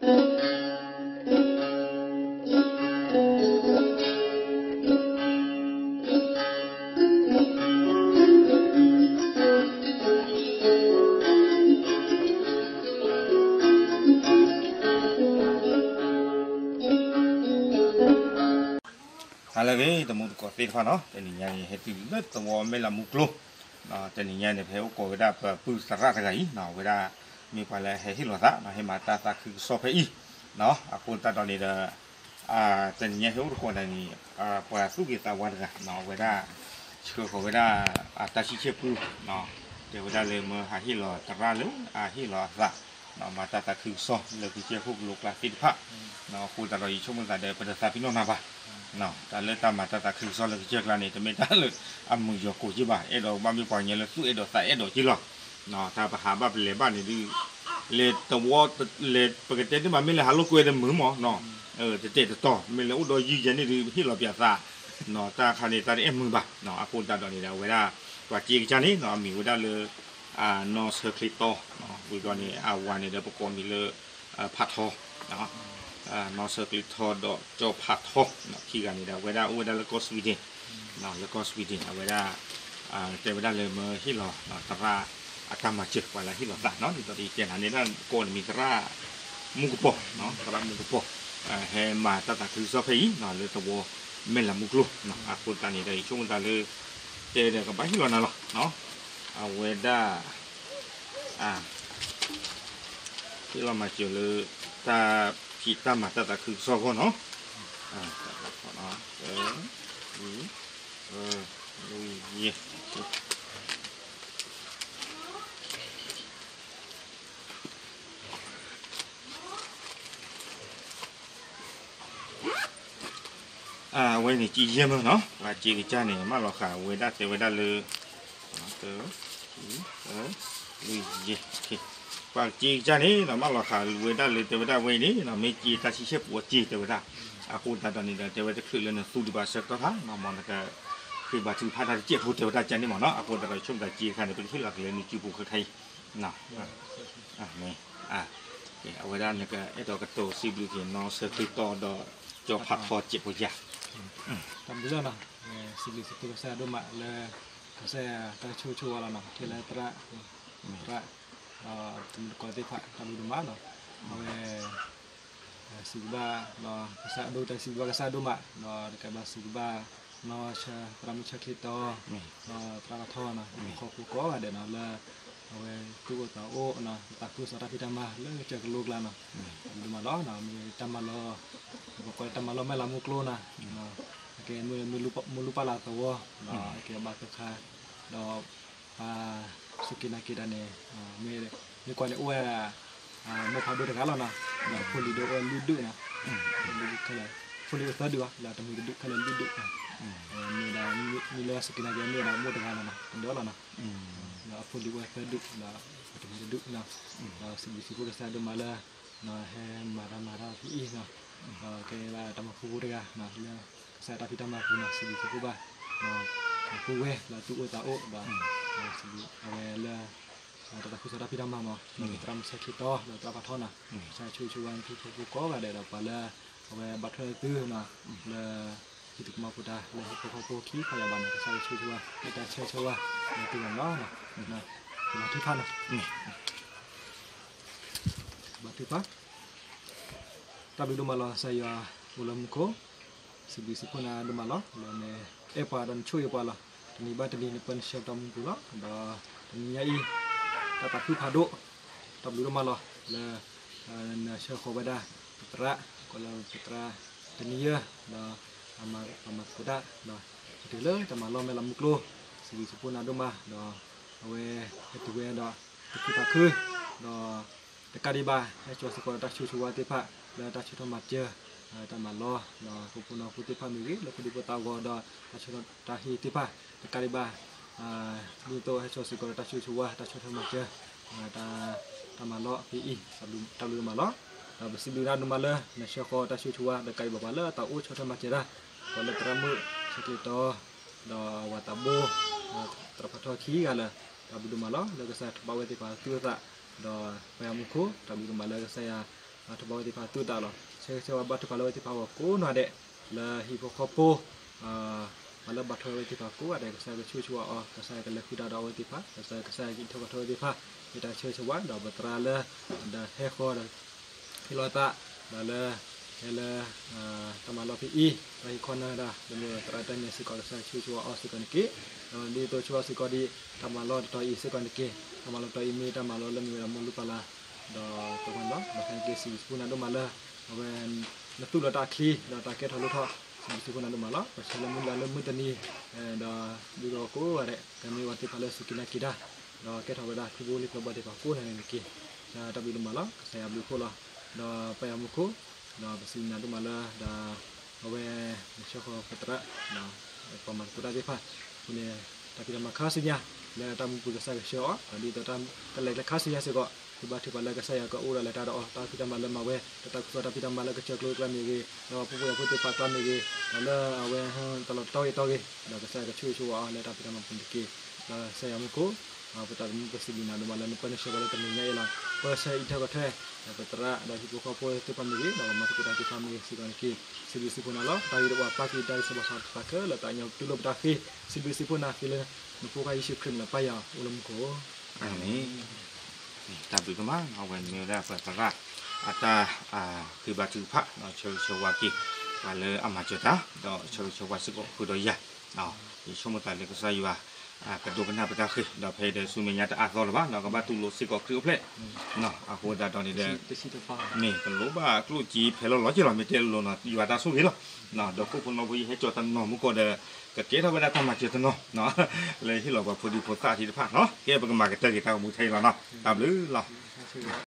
ဟါလၢအဂ့ၤ တံၤသကိးသ့ၣ်တဖၣ်နီၤ, တနံၤညါန့ၣ် ဟဲတုၤလၢသဝီမဲၢ်လးမူကျိ, တနံၤညါန့ၣ် ပဟဲအိၣ်ကိးဝဲဒၣ်ပပုၢ်သရၣ်တဂၤအံၤနီၤ, အဝဲဒၣ် မ့ၢ်ပှၤလၢဟဲဟ့ၣ်လီၤသးနီၤ, ဟဲမၤတၢ်သးခုကစီၣ်ဖဲအံၤနီၤ, အဃိသတးဒီးန့ၣ်ဒီး တနံၤညါဟဲအိၣ်တကိးဒၣ်န့ၣ် ပှၤသူၣ်ဂ့ၤသးဝါတဂၤနီၤ, အဝဲဒၣ် ဆှၢဃီၤဝဲဒၣ် အတၢ်ဆံဆဲၣ်ပူ တဲဝဲဒၣ်လၢမၢဟးဟ့ၣ်လီၤသရၣ်လၢ အဟ့ၣ်လီၤအသး မၤတၢ်သးခုကစီၣ်လၢကစၢၢ်ခိၣ်ကလိကျါသ့ၣ်တဖၣ်, အဃိသတးဒီးယဆိကမိၣ်သးဒီး ပတသးပ့ၤနီၣ်နၤဘၣ်, တၢ်လၢတၢ်မၤတၢ်သးခုကစီၣ်လၢကစၢၢ်ကျါန့ၣ် တမ့ၢ်တၢ်လၢအမုာ်ယီၤကိာ်က့ဘၣ်, အဲၣ်ဒိးဘၣ်မ့ၢ်ပှၤကညီလၢသူၣ်အဲၣ်ဒိးသးအဲၣ်ဒိးက့လီၤ, တၢ်ပဟးဘၣ်ပလဲၤဘၣ်န့ၣ်ဒုး လဲၤတဝီ လဲၤပကတဲန့ၣ်ဘၣ် မ့ၢ်လဲၤဟးလိာ်ကွဲဒီးမုာ်မး, တတဲာ်တတီၤ မ့ၢ်လဲၤအိၣ်ဒီးယုၢ်ယဲန့ၣ်ဒုး ဟ့ၣ်လီၤပၠးသး, တၢ်ခါန့ၣ် တၢ်တအဲၣ်မုာ်ဘၣ်, အဃိသတးဒီးန့ၣ်ဒီး အဝဲဒၣ် ပှၤစ့ကစၢ်န့ၣ် အမံၤဝဲဒၣ်လၢ နီၢ်ဆၢချ့တီ, ဝံၤဒီးန့ၣ် အဝၤန့ၣ်ဒီးပကိးမံၤလၢ ဖးထီ, နီၢ်ဆၢချ့တီဒီးကၠီဖးထီ, ခံဂၤန့ၣ်ဒီး အဝဲဒၣ်အိၣ်ဝဲဒၣ်လၢကီၢ် Sweden, လၢကီၢ် Sweden အဝဲဒၣ် တဲဝဲဒၣ်လၢမၢဟ့ၣ်လီၤ သရၣ်အတၢ်မၤစၢၤ ပှၤလၢဟ့ၣ်လီၤသးနီၤ, ဒ်သိးဒီးယတဲနၤန့ၣ် ကိးနမံၤသရၣ် မူကပီၤ, သရၣ်မူကပီၤ, ဟဲမၤတၢ်သးခုကစီၣ်ဖဲအံၤ လၢသဝီမဲၢ်လးမူကျိ, အဃိသတးန့ၣ်ဒီး ယဆိကမိၣ်သးလၢ တဲဒီးကဘၣ်ဟ့ၣ်လီၤနၤလီၤ, အဝဲဒၣ် ဟ့ၣ်လီၤမၤစၢၤလၢ တၢ်ဖံးတၢ်မၤတၢ်သးခုကစီၣ်အဂီၢ်နီၤ, အဝဲန့ၣ် ကံယဲၢ်မၢနီၤ, ပှၤစ့ကစၢ်န့ၣ် မၢလီၤဃာ်ဝဲဒၣ်တဲဝဲဒၣ်လၢ ပှၤစ့ကစၢ်န့ၣ် မၢလီၤဃာ်ဝဲဒၣ်လၢတဲဝဲဒၣ်ဝဲအံၤန့ၣ် မ့ၢ်စ့တၢ်ဆံဆဲၣ်ပူၤအစ့တဲဝဲဒၣ်, အဃိသတးဒီးန့ၣ်ဒီး တဲဝဲတချုးလၢနသူဒံးဘၣ်ဆၢကတီၢ်ခါ မ်နကဃ့ဘါထုကဖၣ်တၢ်တစဲးဖိတဲဝဲဒၣ်ကန့ၣ်မၢနီၤ, အဃိသတးဒီးဆိကမိၣ်သးစ့တခါန့ၣ် ပကဟ့ၣ်လီၤက့ၤလၢနစုပူၤခဲခါအံၤ အဝဲဒၣ်နကအဲၣ်ဒိးကတိၤစံးဘျုးက့ၤနီၢ်ဆၢချ့တီဒီး ကၠီဖးထီစဲးဖိယၤ, တၢ်ဘျုးလီၤနီၤ, စံးဘျုးစံးဖှိၣ်ကစၢ်ဒိၣ်မးလၢ ကစၢ်ယွၤတၢ်ဆိၣ်ဂ့ၤဆိၣ်ဝါလီၤနီၤ, ထဲလၢသရၣ် သရၣ် တံၤသကိးသ့ၣ်တဖၣ် တၢ်ဘျုးဒိၣ်မးနီၤ, အဝဲ စံးဘျုးဘၣ် ကစၢ်ဒိၣ်တၢ်စံးဘျုးဘၣ်ကစၢ်ဒိၣ်မး ဒီးတကးဘၣ်စံးဘျုးဘၣ် နီၢ်သရၣ်မုၣ်ဆၢချ့တီ သရၣ်ဖးထီနီၤ ဟံၣ်ဖိဃီဖိကိးဂၤဒဲးနီၤ လၢ အဝဲသူၣ်အိၣ်သးအိၣ်နီၤ သးခုကစီၣ်တၢ်ဖံးတၢ်မၤလၢကစၢၢ်ကလိကျါနီၤ, တၢ်ဘျုးဒိၣ်မးလီၤ, မ့ၢ်တၢ်မၤလီၤ ပကိးတၢ်မၤလီၤမဲၢ်လးမူကျိနီၤ, ကဲ မ့ၢ်လူၤပာ်လၢ်သဝီ ကဲဘၣ်သၢခါ ဒီး ပစူၢ်က့ၤနာ်က့ၤတၢ်န့ၣ် မ့ၢ်ကွၢ်န့ၣ်အိၣ်ဝဲ မိၢ်ဖးဒိၣ်တဂၤလီၤနီၤ, ဒီးဖိလံၤဒိၣ်အိၣ်ဝဲလွံၢ်ဒူၣ်နီၤ, လွံၢ်ဒူၣ်ခဲလၢာ် ဖိလံၤအိၣ်သၢဒူၣ်ဘၣ် ဒီးတမံၤတဒူၣ်ခဲလၢာ်လွံၢ်ဒူၣ်, မ့ၢ်ဒၣ် မ့ၢ်လၢစူၢ်က့ၤနာ်က့ၤမ့ၢ်ဝဲဒၣ်မိၢ်တဂၤလီၤနီၤ တဒၢလီၤနီၤ, ဒီးအဖိလံၤအိၣ်ဝဲသၢဒူၣ် ဒီးတမံၤတဒူၣ်နီၤ, ဒီးစံးဘျုးစံးဖှိၣ်ကစၢ်ဒိၣ်မးလၢ ဟဲမၤတၢ်မၤတၢ်ဖဲအံၤနီၤ, ဒီးကဲဒၣ်တၢ်မၤဖိဖိတဂၤ လၢကစၢ်တၢ်ဖံးတၢ်မၤပူၤနီၤ စံးဘျုးစံးဖှိၣ်ဘၣ် မၤဖိဝဲလၢသူၣ်အိၣ်သးအိၣ်ဒီး စံးဘျုးအဝဲလၢ တၢ်သးခုကစီၣ်တၢ်ဖံးတၢ်မၤမး ဒီးသရၣ်မုၣ်ဆၢချ့တီ ဒီးသရၣ်ဖးထီနီၤ ကစၢ်ယွၤဆိၣ်ဂ့ၤဆိၣ်ဝါဟံၣ်ဖိဃီဖိကိးဂၤဒဲးဒီးပှၤလၢ အဝဲဘၣ်ထွဲသုနီၤ လၢ ဟံၣ်ဖိဃီဖိတၢ် လၢဟံၣ်ဖိဃီဖိခံခီယၤဘၣ်နီၤ ကစၢ်ယွၤဆိၣ်ဂ့ၤဆိၣ်ဝါ မ့ၢ်တၢ်ဆၢဂ့ၤဆၢဝါ လၢသုဂီၢ်လီၤ, ဘါထုကဖၣ်နီၤ ဘါထုကဖၣ် တၢ်ဘျုးဒိၣ်မးလီၤ ကစၢ်ယွၤအိၣ်လၢမူခိၣ်, စံးဘျုးစံးဖှိၣ်နၤဒိၣ်မးလီၤ လၢနအဲၣ်ပှၤဒီးနဆိၣ်ဂ့ၤပှၤလီၤ, တနံၤဘၣ်တနံၤနပၢနဆှၢပတၢ်မူပူၤလီၤ, ဒီးတနံၤညါအံၤ တၢ်သးခုဖးဒိၣ် တၢ်ဘျုးဒိၣ်မးလီၤ လၢ နဆှၢဃီၤဝဲဒၣ် ပသရၣ် ကိးလၢပသရၣ် တနံၤယဲၢ် ဒီး ပမၤသကိးတၢ် ဒီး တုၤလၢတၢ်မၤလီၢ်မဲၢ်လးမူကျိ စံးဘျုးစံးဖှိၣ်နၤဒိၣ်မး ဒီး အဝဲ ဟဲတုၤဝဲဒီး တၢ်ခုၣ်သးခု ဒီး တကးဒံးဘၣ် ဟဲစိာ်စ့ၢ်ကီးဒီးတၢ်ဆိၣ်ဂ့ၤဆိၣ်ဝါသ့ၣ်တဖၣ် လၢတၢ်ဆိၣ်ထီၣ်မၤစၢၤ တၢ်မၤလီၢ် ဒီးဖိဖိနီၢ်ဖိသ့ၣ်တဖၣ်မ့ၢ်ဂ့ၤ လၢဖိဒံဖိသၣ်အဂီၢ်ဒီး တၢ်ဆိၣ်ထီၣ်တၢ်ဟ့ၣ်သ့ၣ်တဖၣ် တကးဒံးဘၣ် ဒ်သိးဟဲစိာ်စ့ၢ်ကီးဒီးတၢ်ဆိၣ်ဂ့ၤဆိၣ်ဝါ တၢ်ဆိၣ်ထီၣ်မၤစၢၤ တၢ် တၢ်မၤလီၢ်ဖဲအံၤ တၢ်ဘျုးဒိၣ်မးလီၤ, ဒီးပစံးဘျုးနၤဒိၣ်မးလၢ နဆှၢဃီၤတၢ်ဆိၣ်ဂ့ၤဆိၣ်ဝါ ဒီးကးဒံးဘၣ်ပှၤလၢတၢ်အိၣ်ဆီၣ်ထွဲမၤစၢၤတၢ် ပှၤလၢသရၣ်မုၣ်ဆၢချ့တီ ဒီးဝၤသးဘိ သရၣ်ဖးထီခံဂၤလၢာ် တၢ်ဘျုးဒိၣ်မးလီၤ လၢကစၢ်ယွၤထီၣ်ဘၣ်ဝဲသ့ၣ်တဖၣ်သူၣ်အိၣ်သး ဒီးပှၤမူခိၣ် တၢ်ဘျုးဒိၣ်မးလၢကစၢ်ယွၤ ထီၣ်ဘၣ်ဝဲသ့ၣ်တဖၣ်သူၣ်သးလီၤ. ဆၢဂ့ၤဆၢဝါဘါထုကဖၣ်လၢအဝဲသ့ၣ်တဖၣ်အဂီၢ်ကိးနီၢ်ဒဲး, လၢဟံၣ်ဖိဃီဖိ ပှၤလၢဘါထုကဖၣ်ဝဲသ့ၣ်တဖၣ်ကိးဂၤဒဲး, ကစၢ်ယွၤကဆိၣ်ဂ့ၤဆိၣ်ဝါအီၤ, ကစၢ်ယွၤကလဲၤဃုာ်တၢ်ဒီးအဝဲသ့ၣ်တဖၣ်, ကစၢ်ယွၤကအံးထွဲကွၢ်ထွဲဝဲသ့ၣ်တဖၣ်, မ့ၢ်တၢ်ဆၢဂ့ၤဆၢဝါ, ဒီးပသရၣ်လၢ ဒီးဟဲဃီဒီး ဟ့ၣ်လီၤသး ဒီးလၢ ဟဲလၢ တၢ်မၤလီၢ်ဖဲအံၤ, တၢ်ဟ့ၣ်ခီနၢၣ်တၢ် လၢမ့ၢ်ဝဲသရၣ်တၢ်ညါစ့ၢ်ကီး, ကစၢ်ယွၤကဆိၣ်ဂ့ၤဆိၣ်ဝါအီၤစ့ၢ်ကီးန့ၣ်တက့ၢ်. ဒီးဒ်သိးဆိၣ်ဂ့ၤဆိၣ်ဝါစ့ၢ်ကီးဒ် တၢ်မၤလီၢ်တတီၤအံၤစ့ၢ်ကီးန့ၣ်တက့ၢ်. တၢ်မၤလီၢ်တတီၤအံၤမ့ၢ်တၢ်မၤလီၢ်လၢမ့ၢ်ဝဲဒၣ်မိၢ်လုၢ်ပၢ်လၢ် ဒီးသဝီလီၤ. ဒီးခဲအံၤက့ၤ စံးဘျုးစံးဖှိၣ်နၤဒိၣ်မးလၢ အဝဲ နသူၣ်လီၤတၢ်အချံ ဒီးတၢ်ကဲထီၣ်လိၣ်ထီၣ်, စံးဘျုးစံးဖှိၣ်နၤဒိၣ်မးလီၤ. ပဆၢလၢမုၢ်လၢ်လၢမုၢ်တနံၤ ဒီးဒုးဂီၤကိးဂၤဒဲး ကမ့ၢ်ဝဲသ့ၣ်တဖၣ်လၢစူၢ်က့ၤနာ်က့ၤတၢ်, ဒီးကဲထီၣ်ဝဲဒၣ်ထံဖိလံၤဖိဘီသ့ၣ်တဖၣ်ကိးဂၤဒဲးန့ၣ်တက့ၢ်. တၢ်ဘျုးဒိၣ်မးလီၤ. ကစၢ်ယွၤဘျုးဖှိၣ်လီၤ. ဒီးပၢ်ယွၤမူခိၣ်, ဒီးပစံးဘျုးနၤဒိၣ်မးလၢ ဒီး အဝဲ နဆှၢဃီၤပသရၣ် ပှၤမၤသကိးတၢ်သ့ၣ်တဖၣ် အဃိန့ၣ် တၢ်ဖံးတၢ်မၤခါဆူညါ လၢတၢ်မူပူၤကစၢ်ကဆှၢအီၤ, ဒီးဒ်သိးတၢ်လဲၤကျဲခါဆူညါစ့ၢ်ကီး သုဘါထုကဖၣ်လၢကစၢ်ယွၤကအိၣ်ဒီးလဲၤတၢ်ဒီးအီၤ, တၢ်ဖံးတၢ်မၤလၢမၤဝဲ ဒီးတၢ်ကစီၣ်တၢ်ဖံးတၢ်မၤလၢကစၢၢ်ကျိၤကျါမ့ၢ်ဂ့ၤ, ဒီးပှၤဖိယာ်ဖိသ့ၣ်တဖၣ်ကျါမ့ၢ်ဂ့ၤ, ဒီးလၢအဝဲ တၢ်လီၢ်တတီၤဂ့ၤတီၤဂ့ၤ, ဒီးကစၢ်ယွၤကဆိၣ်ဂ့ၤဆိၣ်ဝါအီၤလၢတၢ်ဖံးတၢ်မၤပူၤန့ၣ်တက့ၢ်. ဒီးကစၢ်ယွၤမူခိၣ် ပသရၣ်သမူပစံးဘျုးနၤဒိၣ်မးလၢနပၢနဆှၢပှၤလၢတနံၤညါအံၤလီၤ. ပဆၢအံးထွဲကွၢ်ထွဲ ဒီးပသရၣ်ဒီးဟံၣ်ဖိဃီဖိသ့ၣ်တဖၣ်မ့ၢ်ဂ့ၤ, ဒီးပှၤမၤသကိးတၢ်သ့ၣ်တဖၣ်မ့ၢ်ဂ့ၤ စ့ၢ်ကီးန့ၣ်တက့ၢ်. စံးဘျုးစံးဖှိၣ်နၤလီၤ. တၢ်ဂ့ၤတအိၣ်အပၢ်က့ၤတၢ်ဂ့ၤဆၢဘၣ်ဆၣ်တဖၣ်ခဲလၢာ် သးကညီၤတူၢ်လိာ်ပတၢ်ဃ့, စံးဘျုးစံးဖှိၣ်နၤဃ့လၢ နဖိခွါယ့ၣ်ၡူးခရံာ်မံၤလီၤ. ပၢ်ယွၤအိၣ်လၢမူခိၣ်. အၤမ့ၣ်. တၢ်ဘျုးဒိၣ်မး အဝဲမ့ၢ်ဝဲဒၣ်ပသရၣ် အတၢ် ဃ့ဘါထုကဖၣ် ဆၢဂ့ၤဆၢဝါက့ၤ ပှၤလၢအမၤစၢၤတၢ် ဒီးဆၢဂ့ၤဆၢဝါစ့ၢ်ကီးဃုာ်ဒီးယၤ ယဆိကမိၣ်သးလၢကစၢ်ယွၤ ကဒိကနၣ်ပတၢ်ဃ့ ဒီးဖဲအံၤဒီးဆူမဲာ်ညါတအါသီလၢၤဘၣ် ကဘၣ်တူၢ်လိာ်စ့ၢ်ကီးခရံာ်အိၣ်ဖျဲၣ်. အဃိသတးဒီးန့ၣ်ဒီး မ့ၢ်တလိၣ်ဘၣ်ကျိၣ်စ့ဖဲလီၤလီၤက့ၤလီၤ မ့ၢ်တဲလိၤနီၤ ယွၤတၢ်ဆိၣ်ဂ့ၤလီၤ. ဒီးခိၣ်ဖိနီၢ်ဖိယဟဲကၠီၤတနီၤမူကီၢ်ဒီး ကကဲထီၣ်ဝဲဒၣ်တၢ်မၤစၢၤတနီၤ လၢဟ့ၣ်လီၤပှၤဖိဒံဖိသၣ်သ့ၣ်တဖၣ်နီၤ ကဲပကမၤကတၢၢ်က့ၤတၢ်အိၣ်မူထဲအံၤလီၤနီၤ တၢ်ဘျုးလီၤ.